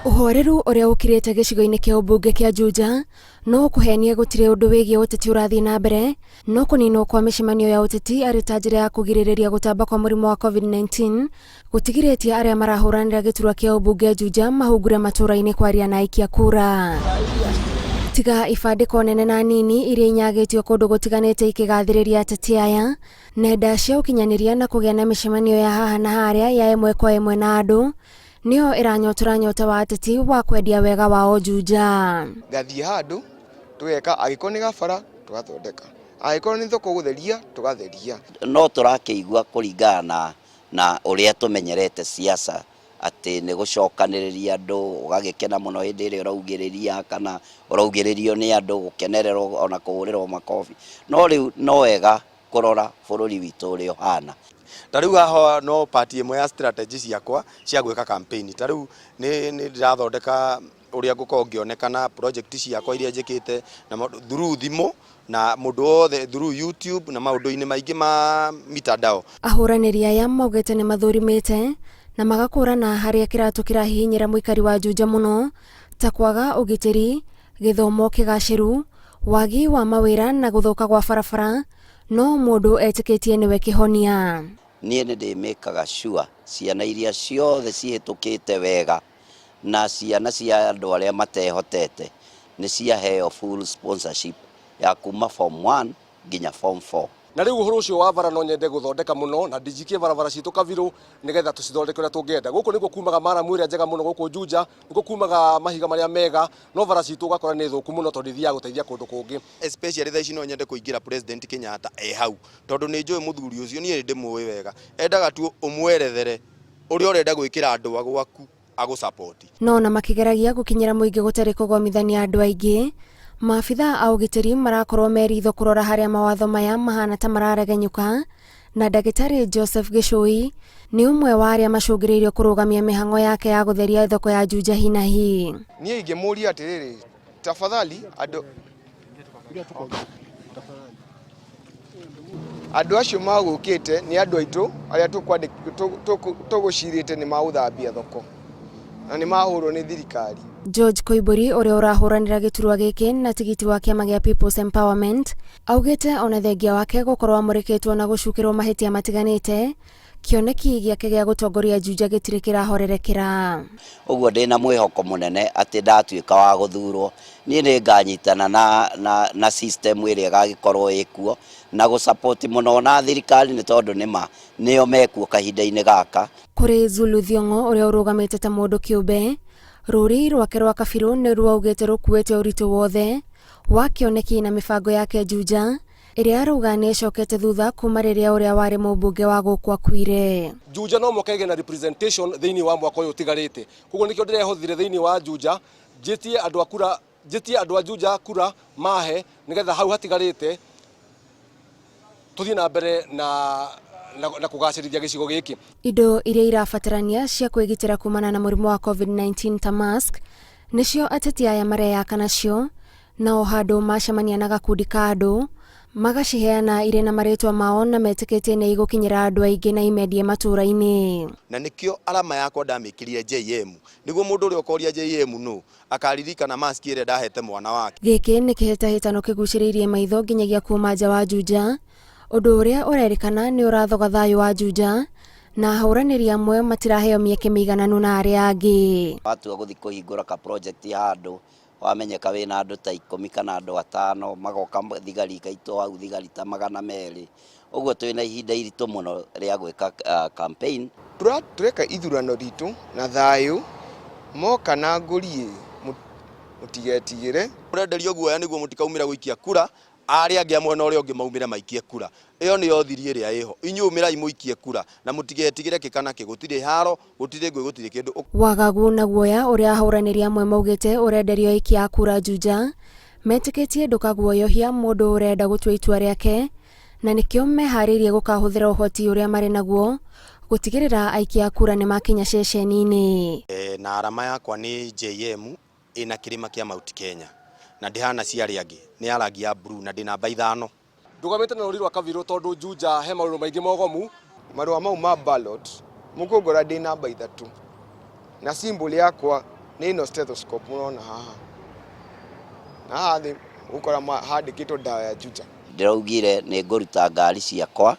Ũhoreru ũrĩa ũkirĩte gĩcigo-inĩ kĩa ũmbunge kĩa Juja no ũkũhenie gũtirĩ ũndũ wĩgiĩ ũteti ũrathiĩ na mbere, no kũninwo kwa mĩcemanio ya ũteti arĩ ta njĩra ya kũgirĩrĩria gũtamba kwa mũrimũ wa Covid-19 gũtigirĩtie arĩa marahũranĩra gĩturwa kĩa ũmbunge Juja mahungure matũũra-inĩ kwaria na aikia kura. Tiga ibandĩko nene na nini iria inyagĩtio kũndũ gũtiganĩte ikĩgathĩrĩria ateti aya, nenda cia ũkinyanĩria na kũgĩa na mĩcemanio ya haha na harĩa ya ĩmwe kwa ĩmwe na andũ nĩyo ĩranyotora nyota wa ateti wa kwendia wega wao Juja. Ngathiĩ handũ tũgeka, angĩkorwo nĩ gabara tũgathondeka, angĩkorwo nĩ thoko gũtheria tũgatheria. No tũrakĩigua kũringana na ũrĩa tũmenyerete siasa atĩ nĩ gũcokanĩrĩria andũ, ũgagĩkena mũno hĩndĩ ĩrĩa ũraugĩrĩria kana ũraugĩrĩrio nĩ andũ, gũkenererwo ona kũhũrĩrwo makobi. No rĩu no wega kũrora bũrũri witũ ũrĩa ũhana. Ta rĩu haha no part ĩmwe ya strategy ciakwa cia gwĩka campaign. Ta rĩu nĩ ndĩrathondeka ũrĩa ngũkorwo ngĩonekana project ciakwa iria njĩkĩte na through thimũ na mũndũ wothe through YouTube na maũndũ-inĩ maingĩ ma mitandao. Ahũranĩri aya maugĩte nĩ mathũrimĩte na magakũrana harĩa kĩratũ kĩrahihinyĩra mũikari wa Juja mũno ta kwaga ũgitĩri, gĩthomo kĩgacĩru, wagi wa mawĩra na gũthũka gwa barabara, no mũndũ etĩkĩtie nĩwe kĩhonia. Niĩ nĩ ndĩmĩkaga sure ciana iria ciothe cihĩtũkĩte wega na ciana cia andũ arĩa matehotete nĩ ciaheo full sponsorship ya kuma form 1 nginya form 4. Na rĩu ũhoro ũcio wa bara no nyende gũthondeka mũno na ndinjikie barabara citũ kabirũ nĩgetha tũcithondeke ũrĩa tũngĩenda. Gũkũ nĩkuo kumaga maramu ĩrĩa njega mũno gũkũ Juja, nĩkuo kumaga mahiga marĩa mega, no bara citũ ũgakora nĩ thũku mũno tondũ ithiaga gũteithia kũndũ kũngĩ. Especially thaa ici no nyende kũingĩra President Kenyatta e hau tondũ nĩ njũĩ mũthuri ũcio, niĩ nĩ ndĩmũĩ wega, endaga tu ũmwerethere ũrĩa ũrenda gwĩkĩra andũ a gwaku agũ support. No ona makĩgeragia gũkinyĩra mũingĩ gũtarĩ kũgomithania andũ aingĩ, maabithaa a ũgitĩri marakorwo me ritho kũrora harĩa mawatho maya mahana ta mararegenyũka, na ndagĩtarĩ Joseph Gĩcũi nĩ ũmwe wa arĩa macũngĩrĩirio kũrũgamia mĩhang'o yake ya gũtheria thoko ya Juja hi na hi. Niĩ ingĩmũria atĩrĩrĩ, tafadhali andũ andũ acio magũkĩte nĩ andũ aitũ arĩa tũgũcirĩte nĩ magũthambia thoko na nĩ mahũrwo nĩ thirikari. George Koimbũri ũrĩa ũrahũranĩra gĩturwa gĩkĩ na tigiti wa kĩama gĩa People's Empowerment augĩte ona thengia wake gũkorwo amũrĩkĩtwo na gũcukĩrwo mahĩtia matiganĩte, kĩoneki gĩake gĩa gũtongoria Juja gĩtirĩ kĩrahorerekera. Ũguo ndĩna mwĩhoko mũnene atĩ ndatuĩka wa gũthurwo niĩ nĩ nganyitana na system ĩrĩa ĩgagĩkorwo ĩkuo na gũ support mũno na thirikari nĩ tondũ nĩma nĩo mekuo kahinda-inĩ gaka. Kũrĩ Zulu Thiong'o ũrĩa ũrũgamĩte ta mũndũ kĩũmbe, rũri rwake rwa kabirũ nĩ rwaugĩte rũkuĩte ũritũ wothe wa kĩoneki na mĩbango yake Juja ĩrĩa arauga nĩ ĩcokete thutha kuma rĩrĩa ũrĩa warĩ mũmbunge wa gũkũ akuire. Juja no mũhaka ĩgĩe na representation thĩinĩ wa mwaka ũyũ ũtigarĩte, koguo nĩkĩo ndĩrehothire thĩinĩ wa Juja njĩtie andũ a kura, njĩtie andũ a Juja kura mahe nĩgetha hau hatigarĩte tũthiĩ na mbere na kũgacĩrithia gĩcigo gĩkĩ. Indo iria irabatarania cia kwĩgitĩra kumana na mũrimũ wa COVID-19 ta mask nĩcio ateti aya mareyaka nacio, na o handũ macemania na gakundi ka andũ magaciheana irĩ na marĩtwa mao na metĩkĩtie nĩ igũkinyĩra andũ aingĩ na imendie matũũra-inĩ. Na nĩkĩo arama yakwa ndamĩkĩrire JM, nĩguo mũndũ ũrĩa ũkoria JM nũ akaririkana mask ĩrĩa ndahete mwana wake. Gĩkĩ nĩ kĩhĩtahĩtano kĩgucĩrĩirie maitho nginyagia kuma nja wa Juja, ũndũ ũrĩa ũrerĩkana nĩ ũrathoga thayũ wa Juja, na ahũranĩri amwe matiraheo mĩeke mĩigananu na arĩa angĩ. Watua gũthiĩ kũhingũra ka project handũ wamenyeka wĩna andũ ta 10 kana andũ 5 magoka thigari ikaitwo hau thigari ta 200, ũguo twĩna ihinda iritũ mũno rĩa gwĩka campaign. Tũreka ithurano ritũ na thayũ, moka na ngũriĩ mũtigetigĩre. Mũrenderio guoya nĩguo mũtikaumĩra gũikia kura, arĩa angĩ a mwena ũrĩa ũngĩ maumĩre maikie kura. Ĩyo nĩyo thiri ĩrĩa ĩho. Inyuĩ umĩrai mũikie kura na mũtigetigĩre kĩ kana kĩ, gũtirĩ haro, gũtirĩ ngũĩ, gũtirĩ kĩndũ. Wagagu na guoya ũrĩa ahũranĩri amwe maugĩte ũrenderio aikia a kura Juja, metĩkĩtie ndũkaguoyohia mũndũ ũrenda gũtua itua rĩake, na nĩkĩo meharĩirie gũkahũthĩra ũhoti ũrĩa marĩ naguo gũtigĩrĩra aikia a kura nĩ makinya ceceni-inĩ. Na arama yakwa nĩ JM ĩna kĩrĩma kĩa Mount Kenya na ndĩhana cia arĩa angĩ, nĩ ya rangi ya blue na ndĩ namba 5. Ndũgamĩte na rũri rwa kabirũ tondũ Juja he maũndũ maingĩ mogomu. Marũa mau ma ballot mũkũngora ndĩ namba 3 na symbol yakwa Nĩ ĩno stethoscope mũrona haha, na haha thĩ ũgũkora handĩkĩtwo dawa ya Juja. Ndĩraugire nĩ ngũruta ngari ciakwa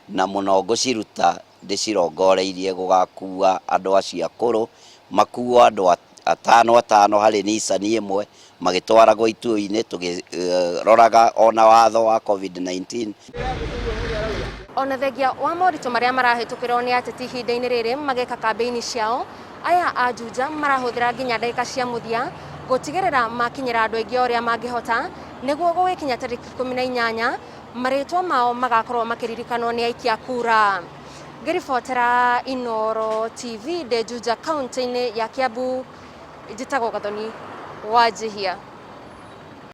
na mũno ngũciruta ndĩcirongoreirie gũgakua andũ acio akũrũ, makuo andũ atano atano harĩ Nissan ĩmwe magĩtwaragwo ituo-inĩ tũgĩroraga ona watho wa COVID-19. Ona thengia wa moritũ marĩa marahĩtũkĩrwo nĩ ateti ihinda-inĩ rĩrĩ magĩka kambĩini ciao, aya a Juja marahũthĩra nginya ndagĩka cia mũthia gũtigĩrĩra makinyĩra andũ aingĩ o ũrĩa mangĩhota nĩguo gũgĩkinya tarĩki 18 marĩtwa mao magakorwo makĩririkanwo nĩ aikia kura. Ngĩribotera Inooro TV ndĩ Juja kaunti-inĩ ya Kiambu, njĩtagwo Gathoni Wanjihia.